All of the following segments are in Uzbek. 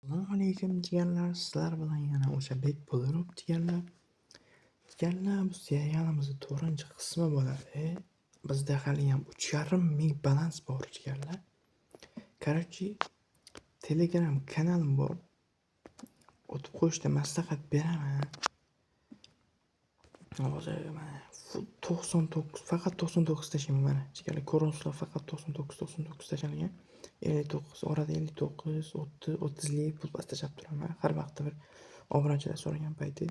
Assalomu alaykum jigarlar, sizlar bilan yana o'sha Bek Bo'lirov jigarlar. Jigarlar, bu serialimizni 4-qismi bo'ladi. Bizda haliyam 3,5 ming balans bor jigarlar. Короче, Telegram kanalim bor. O'tib qo'yishda maslahat beraman. Hozir mana 99, faqat 99 tashlayman mana. Jigarlar, ko'rasizlar, faqat 99 tashlangan. 59, orada 59, 30, 30lik pul past tashlab turaman. Har vaqtda bir obunachilar so'ragan payti.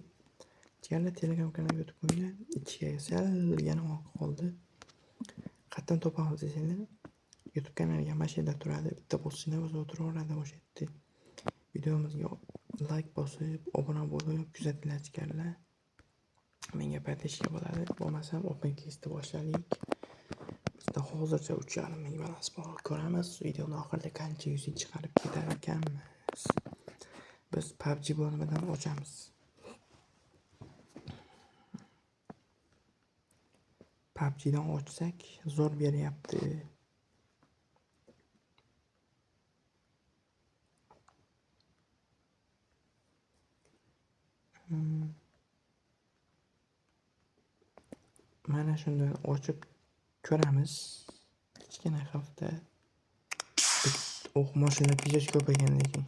Jigarlar, Telegram kanaliga o'tib qo'yinglar. 2ga salgina qoldi. Qayerdan topamiz desanglar, YouTube kanaliga mana shu yerda turadi. Bitta bossinglar o'zi o'tiraveradi o'sha yerda. Videomizga like bosib, obuna bo'lib kuzatinglar jigarlar. Menga подписка bo'ladi. Bo'lmasam open case'ni boshladik. Bizda hozircha 3,5 ming balans bor. Ko'ramiz videoni oxirida qancha yuzing chiqarib ketar ekanmiz. Biz PUBG bo'limidan ochamiz. PUBG'dan ochsak zo'r beryapti. Mana shundan ochib ko'ramiz. Kichkina hafta. Oh, mashina pizzash ko'p ekan lekin.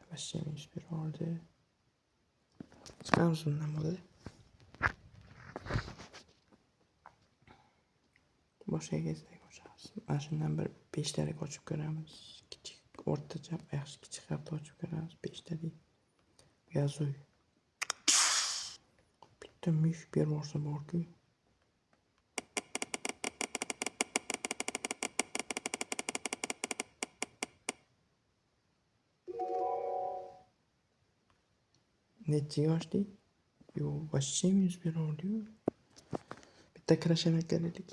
Вообще minus bir oldi. Chiqamiz bundan bo'ladi. Boshqa kelsak ochamiz. Mana shundan bir 5 talik ochib ko'ramiz. Kichik, o'rtacha, yaxshi kichik hafta ochib ko'ramiz. 5 talik. Gazoy. Bitta mush berib yuborsa borku. Nechiga ochdik? Yo'q, вообще minus berib yubordi-yu. Bitta krashamak kerak.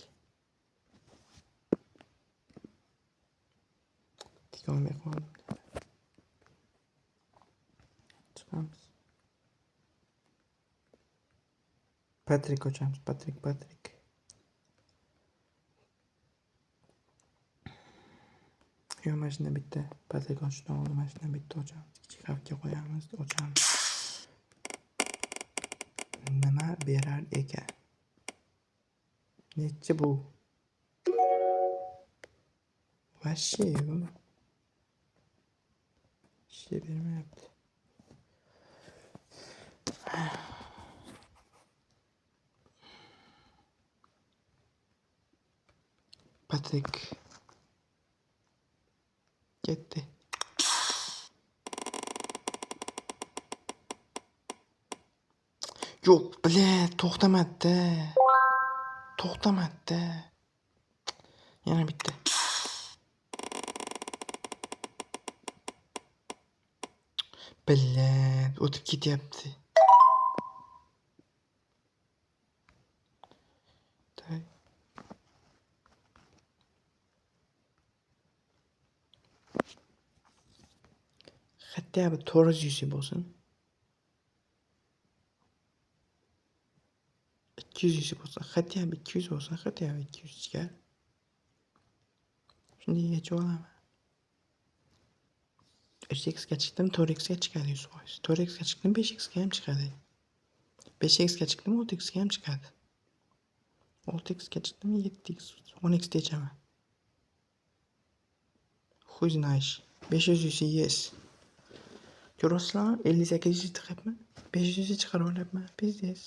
Tikolmay qoldim. Chiqamiz. Patrik ochamiz. Patrik. Yo'q, mana shundan bitta Patrik ochishdan oldin mana shundan bitta ochamiz. Kichik xavfga qo'yamiz, ochamiz. Nima berar ekan? Nechi bu? Вообще bu. Şey bermayapti. Patrik ketdi. Yo'q, bile, to'xtamadi. To'xtamadi. Yana bitta. Bile, o'tib ketyapti. Так. Хотя бы 400 UC bo'lsin. 200 UC bo'lsin. Хотя бы 200 bo'lsin. Хотя бы 200 chiqar. Shunday yechib olaman. 3x ga chiqdim, 4x ga chiqadi 100%. 4x ga chiqdim, 5x ga ham chiqadi. 5x ga chiqdim, 6x ga ham chiqadi. 6x ga chiqdim, 7x, 10x techaman. Хуй знаешь. 500 UC yes. Ko'rasizlarmi? 58 UC chiqyapman. 500 UC chiqarib olyapman. Pizdes.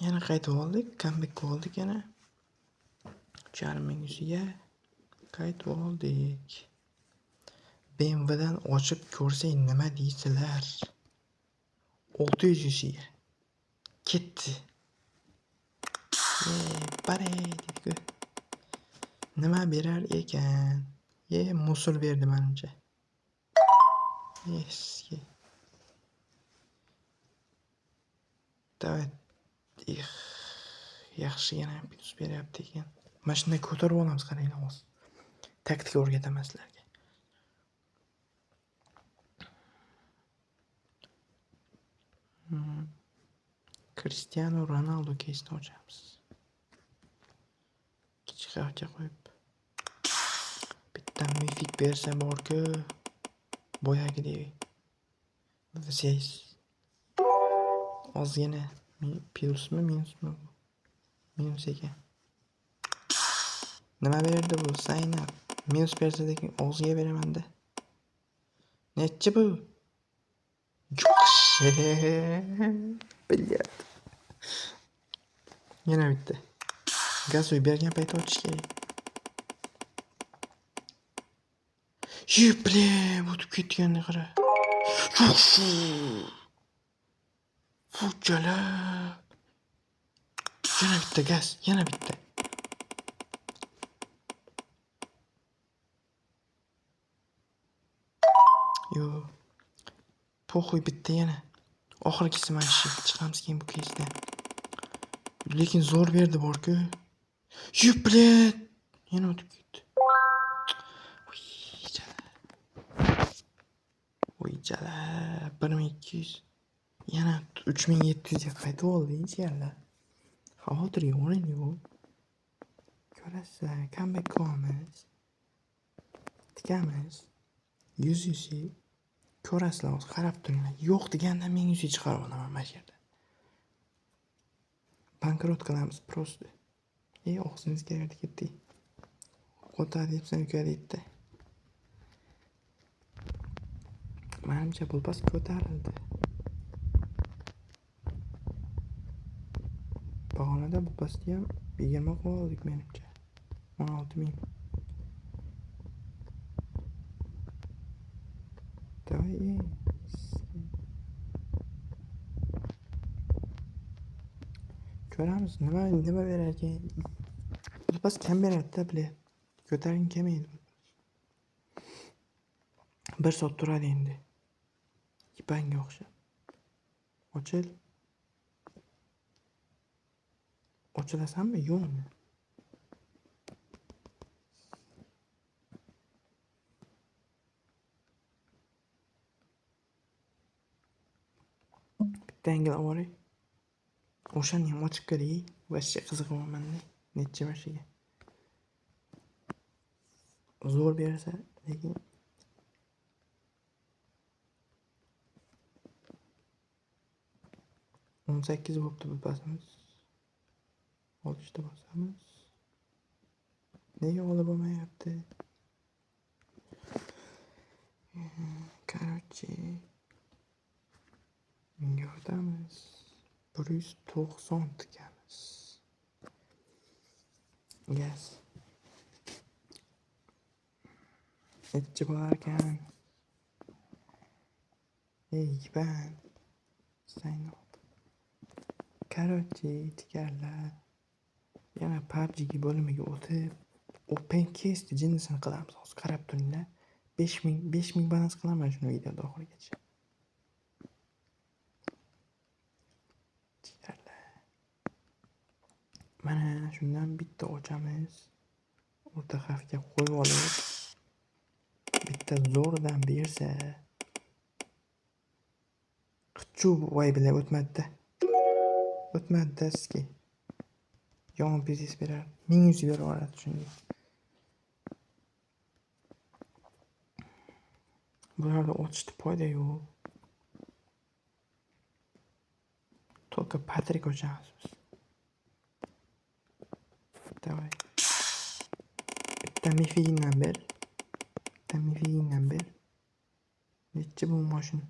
Yana qaytib oldik, comeback oldik yana. 3,5 ming UCga qaytib oldik. BMWdan ochib ko'rsak nima deysizlar? 600 UCga. Ketdi. Bare dedik-ku. Nima berar ekan? Musul berdi menimcha. Yes. Давай. Yaxshigina plyus beryapti ekan. Mana shunday ko'tarib olamiz, qaranglar hozir. Taktika o'rgataman sizlarga. Cristiano Ronaldo keysini ochamiz. Kichik xavfga qo'yib. Bitta mifik bersa bor-ku. Boyagidek. VCS. Ozgina plyusmi, minusmi bu? Minus ekan. Nima berdi bu? Sign up. Minus bersa lekin og'ziga beraman-da. Nechi bu? Yo'q. Bilyapti. Yana bitta. Gaz uy bergan paytda ochish kerak. Yuple, o'tib ketganini qara. Yo'q. Bu jalab. Yana bitta gaz, yana bitta. Yo'q. Poxuy bitta yana. Oxirgisi mana shu. Chiqamiz keyin bu keysdan. Lekin zo'r berdi bor-ku. Yuple! Yana o'tib ketdi. Uy, jalab. Uy, jalab. 1200. Yana 3700 ga qaytib oldi jigarlar. Xavotirga o'rin yo'q. Ko'rasizlar, comeback qilamiz. Tikamiz. 100 UC. Ko'rasizlar, hozir qarab turinglar. Yo'q deganda 1000 UC chiqarib olaman mana shu yerda. Bankrot qilamiz просто. Ey, og'zingizga yerda ketdik. Qo'tar debsan, uka deydi. Manimcha pulpas ko'tarildi. Pog'onada bu pastga ham 20 qilib oldik menimcha. 16 000. Давай. Ko'ramiz nima berar ekan. Pulpas kam beradi-da, bile. Ko'taring kelmaydi. Bir soat turadi endi. Ipanga o'xshab. Ochil. Ochilasanmi, yo'qmi? Bitta angil olib. O'shani ham ochib ko'ray. Вообще qiziqyapman-da. Necha mashiga. Zo'r bersa, lekin 18 bo'pti bu pasimiz. Olishda bosamiz. Nega olib bo'lmayapti? Короче, bunga o'tamiz. 190 tikamiz. Gaz. Nechi bo'lar ekan? Ey, ban. Sign up. Короче, jigarlar. Yana PUBG bo'limiga o'tib, open case jinnisini qilamiz. Hozir qarab turinglar. 5000 balans qilaman shuni videoda oxirigacha. Jigarlar. Mana shundan bitta ochamiz. O'rta xavfga qo'yib olib, bitta zo'rdan bersa, qichuv voy bilan o'tmadi-da. O'tmadi-da sizga. Yomon biznes berar. 1100 berib yuboradi shunday. Bularda ochishda foyda yo'q. Только Patrik ochamiz biz. Давай. Bitta mifigindan ber. Bitta mifigindan ber. Nechi bu mashina?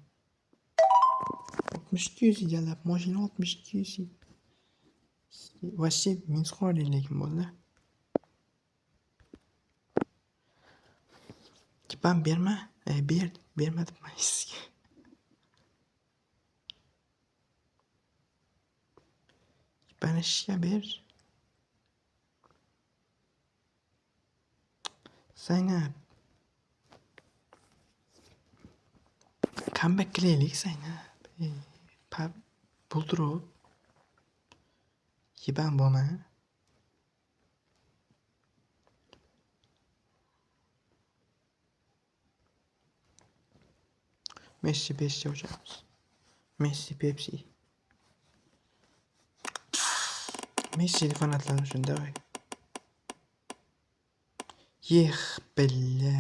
62 yuz jalab, mashina 62 yuz. Вообще minus qo'ydik lekin bo'ldi. Kipam berma. Ber, berma debman sizga. Kipanishga ber. Sign up. Comeback qilaylik sign up. Pub bulturib. Yiban bo'lma. Messi Pepsi ochamiz. Messi Pepsi. Messini fanatlar uchun давай. Yex, billa.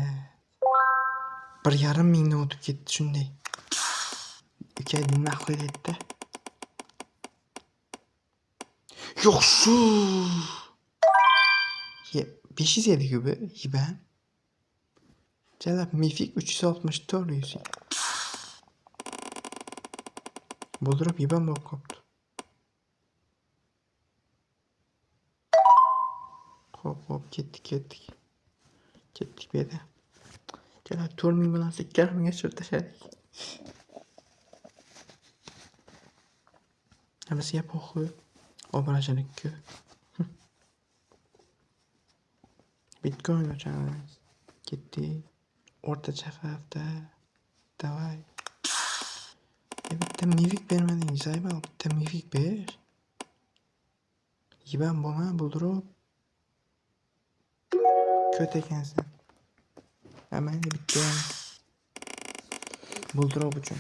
1,5 mingdan o'tib ketdi shunday. Uka nima qildi? Yo'q shu. Ye, 550 ku bu, yiban. Jalab mifik 364 yuz. Bo'ldirib yiban bo'lib qolibdi. Hop, hop, ketdik, ketdik. Ketdik bu yerda. Jalab 4000 bilan 2,5 mingga tushirib tashladik. Bizga poxuy. Obunachilik-ku. Bitcoin ochamiz. Ketdik. O'rtacha hafta. Давай. Bitta mifik bermading, zaybal, bitta mifik ber. Yiban bo'lma, buldirib. Ko't ekansan. Ha, mayli bitta ham. Buldirib uchun.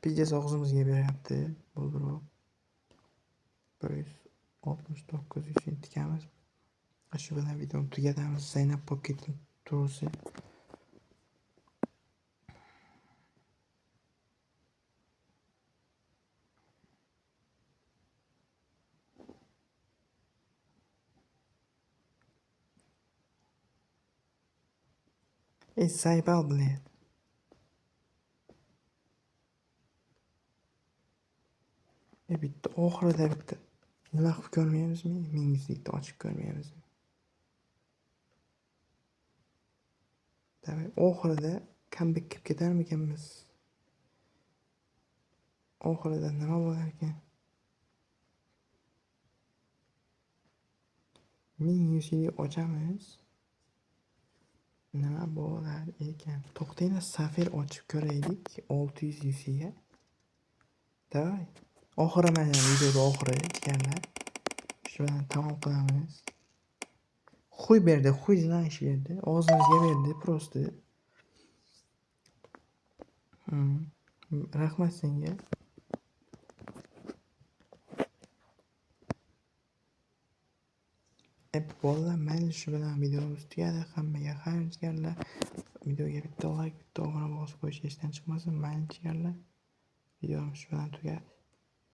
Pizza og'zimizga beryapti. Buldirib. 169 uchun tikamiz. Shu bilan videoni tugatamiz. Zaynab bo'lib ketdim to'g'risi. Ey zaybal блин. Bitta oxirida bitta nima qilib ko'rmaymizmi? 1100likni ochib ko'rmaymizmi? Давай, oxirida comeback qilib ketarmikanmiz? Oxirida nima bo'lar ekan? 1100lik ochamiz. Nima bo'lar ekan? To'xtanglar, safir ochib ko'raylik 600 UC'ga. Давай. Oxiri mana videoda oxiri jigarlar. Shu bilan tamom qilamiz. Xuy berdi, xuy знаешь berdi. Og'zimizga berdi просто. Rahmat senga. Bolalar, mayli shu bilan videomiz tugadi. Hammaga xayr jigarlar. Videoga bitta like, bitta obuna bosib qo'yish esdan chiqmasin. Mayli jigarlar. Videomiz shu bilan tugadi.